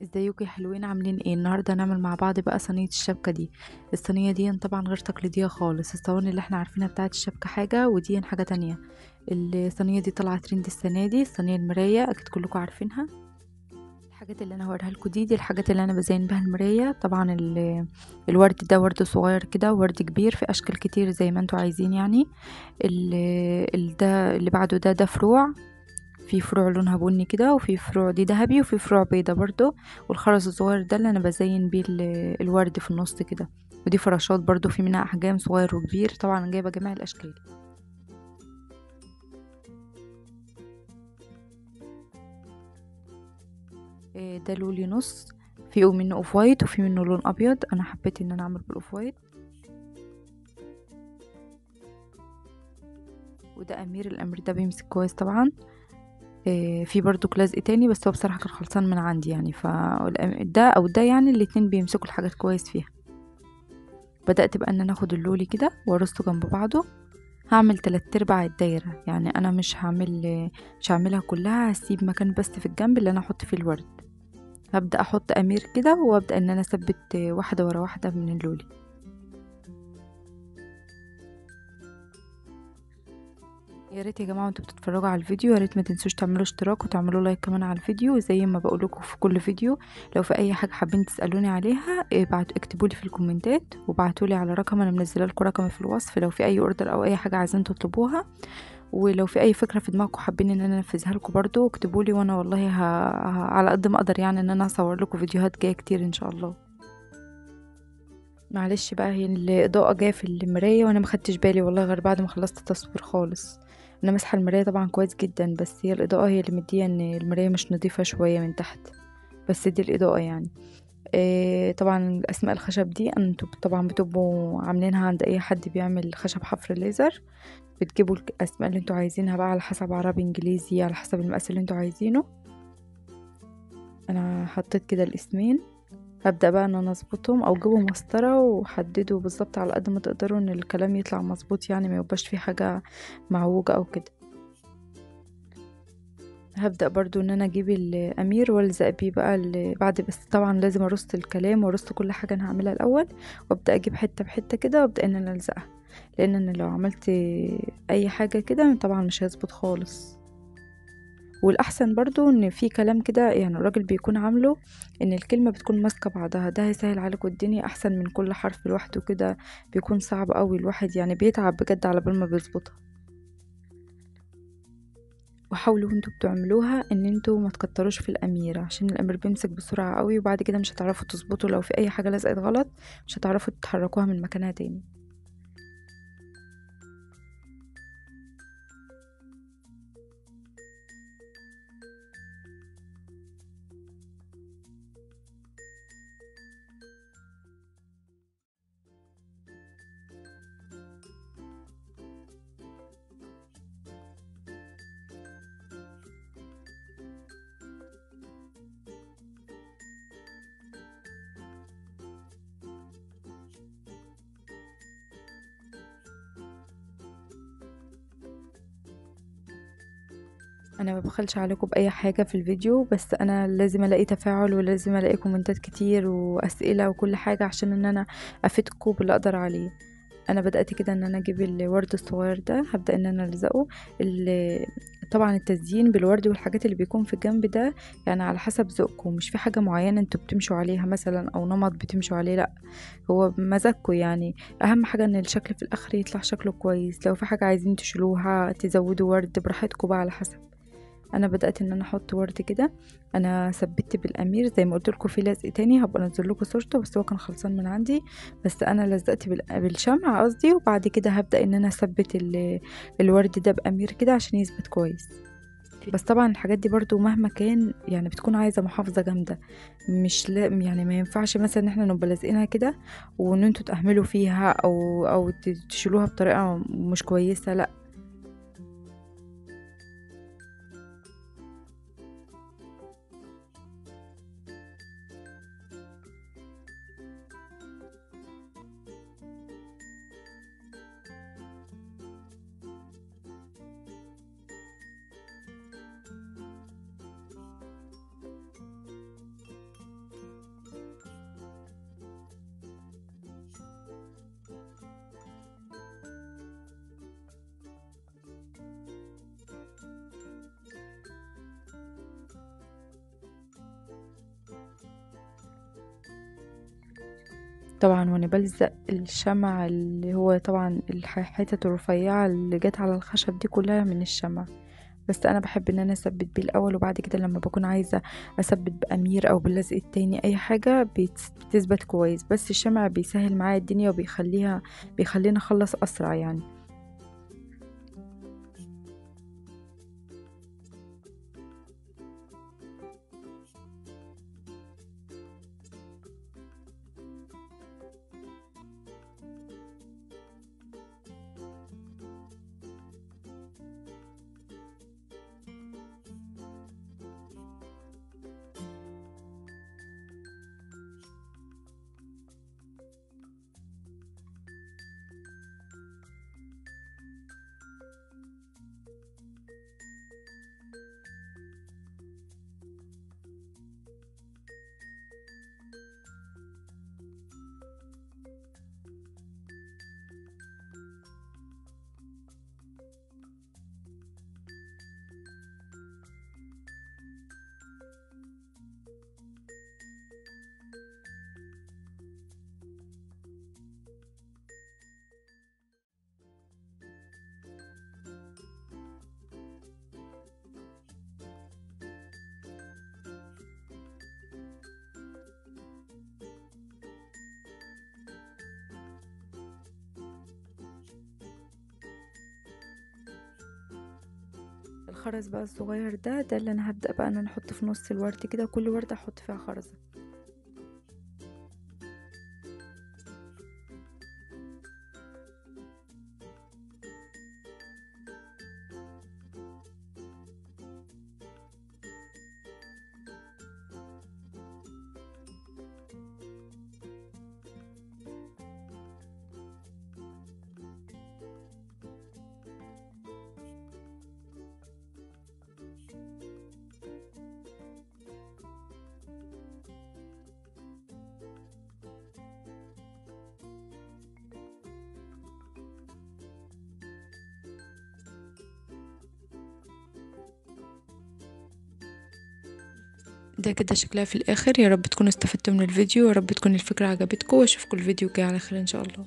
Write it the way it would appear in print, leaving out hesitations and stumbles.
ازيكم يا حلوين؟ عاملين ايه؟ النهارده هنعمل مع بعض بقى صينية الشبكة دي. الصينية دي طبعا غير تقليدية خالص، الصواني اللي احنا عارفينها بتاعه الشبكة حاجة ودي حاجة تانية. الصينية دي طلعت ترند السنة دي، الصينية المراية اكيد كلكم عارفينها. الحاجات اللي انا هوريها لكم دي الحاجات اللي انا بزين بها المراية. طبعا الورد ده ورد صغير كده وورد كبير في اشكال كتير زي ما انتوا عايزين يعني. ده اللي بعده ده فروع، في فروع لونها بني كده، وفي فروع دي ذهبي، وفي فروع بيضة برضو. والخرز الصغير ده اللي انا بزين بيه الورد في النص كده. ودي فراشات برضو في منها احجام صغير وكبير، طبعا جايبه جميع الاشكال. ده لولي نص، في منه off white وفي منه لون ابيض، انا حبيت ان انا اعمل بال off white. وده امير، الامير ده بيمسك كويس طبعا. في برضو لزق تاني بس هو بصراحة كان خلصان من عندي يعني، فده او ده يعني الاتنين بيمسكوا الحاجات كويس فيها. بدأت بقى ان انا اخد اللولي كده وارصه جنب بعضه. هعمل 3/4 الدايرة يعني، انا مش هعملها كلها، هسيب مكان بس في الجنب اللي انا احط فيه الورد. هبدأ احط امير كده وابدأ ان انا اثبت واحدة ورا واحدة من اللولي. يا ريت يا جماعة وانتوا بتتفرجوا على الفيديو يا ريت ما تنسوش تعملوا اشتراك وتعملوا like كمان على الفيديو، زي ما بقول لكم في كل فيديو. لو في اي حاجة حابين تسالوني عليها اكتبوا لي في الكومنتات وابعتوا لي على رقم، انا منزله لكم رقمي في الوصف لو في اي order او اي حاجة عايزين تطلبوها. ولو في اي فكرة في دماغكم حابين ان انا انفذها لكم برضو اكتبوا لي، وانا والله على قد ما اقدر يعني ان انا اصور لكم فيديوهات جاية كتير ان شاء الله. معلش بقى هي الاضاءة جاية في المراية وانا ما خدتش بالي والله غير بعد ما خلصت التصوير خالص. انا ماسحه المراية طبعا كويس جدا، بس هي الاضاءة هي اللي مديه ان المراية مش نظيفة شوية من تحت، بس دي الاضاءة يعني. طبعا اسماء الخشب دي انتوا طبعا بتبقوا عاملينها عند اي حد بيعمل خشب حفر ليزر، بتجيبوا الاسماء اللي انتوا عايزينها بقى على حسب عربي انجليزي على حسب المقاس اللي انتوا عايزينه. انا حطيت كده الاسمين، هبدأ بقى ان انا اظبطهم او جيبوا مسطرة وحددوا بالظبط على قد ما تقدروا ان الكلام يطلع مظبوط يعني، ما يبقاش فيه حاجة معوجة او كده. هبدأ برضو ان انا اجيب الامير والزق بيه بقى بعد، بس طبعا لازم ارص الكلام وارص كل حاجة انا هعملها الاول، وابدأ اجيب حتة بحتة كده وابدأ ان انا الزقها، لان انا لو عملت اي حاجة كده طبعا مش هيظبط خالص. والاحسن برضو ان في كلام كده يعني الراجل بيكون عامله ان الكلمة بتكون ماسكه بعضها، ده هيسهل عليكم الدنيا احسن من كل حرف لوحده كده، بيكون صعب قوي الواحد يعني بيتعب بجد على بال ما بيظبطها. وحاولوا انتوا بتعملوها ان انتوا ما تكتروش في الامير، عشان الامير بيمسك بسرعة قوي وبعد كده مش هتعرفوا تظبطوا، لو في اي حاجة لزقت غلط مش هتعرفوا تحركوها من مكانها تاني. انا ما بخلش عليكم باي حاجة في الفيديو، بس انا لازم الاقي تفاعل ولازم الاقي كومنتات كتير واسئلة وكل حاجة عشان ان انا افيدكم باللي اقدر عليه. انا بدات كده ان انا اجيب الورد الصغير ده، هبدا ان انا الزقه. طبعا التزيين بالورد والحاجات اللي بيكون في الجنب ده يعني على حسب ذوقكم، مش في حاجة معينة انتوا بتمشوا عليها مثلا او نمط بتمشوا عليه، لا هو بمزاجكم يعني. اهم حاجة ان الشكل في الاخر يطلع شكله كويس. لو في حاجة عايزين تشيلوها تزودوا ورد براحتكم بقى على حسب. انا بدات ان انا احط ورد كده، انا ثبت بالامير زي ما قلت لكم في لزق تاني هبقى انزل لكم صورته، بس هو كان خلصان من عندي، بس انا لزقت بالشمع قصدي. وبعد كده هبدا ان انا اثبت الورد ده بامير كده عشان يثبت كويس. بس طبعا الحاجات دي برضو مهما كان يعني بتكون عايزه محافظة جامدة، مش يعني ما ينفعش مثلا ان احنا نبقى لازقينها كده وان انتوا تأهملوا فيها او تشيلوها بطريقة مش كويسة، لا. طبعا وانا بلزق الشمع اللي هو طبعا الحتت الرفيعة اللي جت على الخشب دي كلها من الشمع، بس انا بحب ان انا اثبت بيه الاول، وبعد كده لما بكون عايزه اثبت بامير او باللزق التاني اي حاجة بتثبت كويس، بس الشمع بيسهل معايا الدنيا وبيخلينا اخلص اسرع يعني. الخرز بقى الصغير ده اللي انا هبدأ بقى ان انا احطه في نص الورد كده، كل وردة احط فيها خرزة. ده كده شكلها في الاخر. يا رب تكونوا استفدتوا من الفيديو، يا رب تكون الفكرة عجبتكم، واشوفكم الفيديو الجاي على خير ان شاء الله.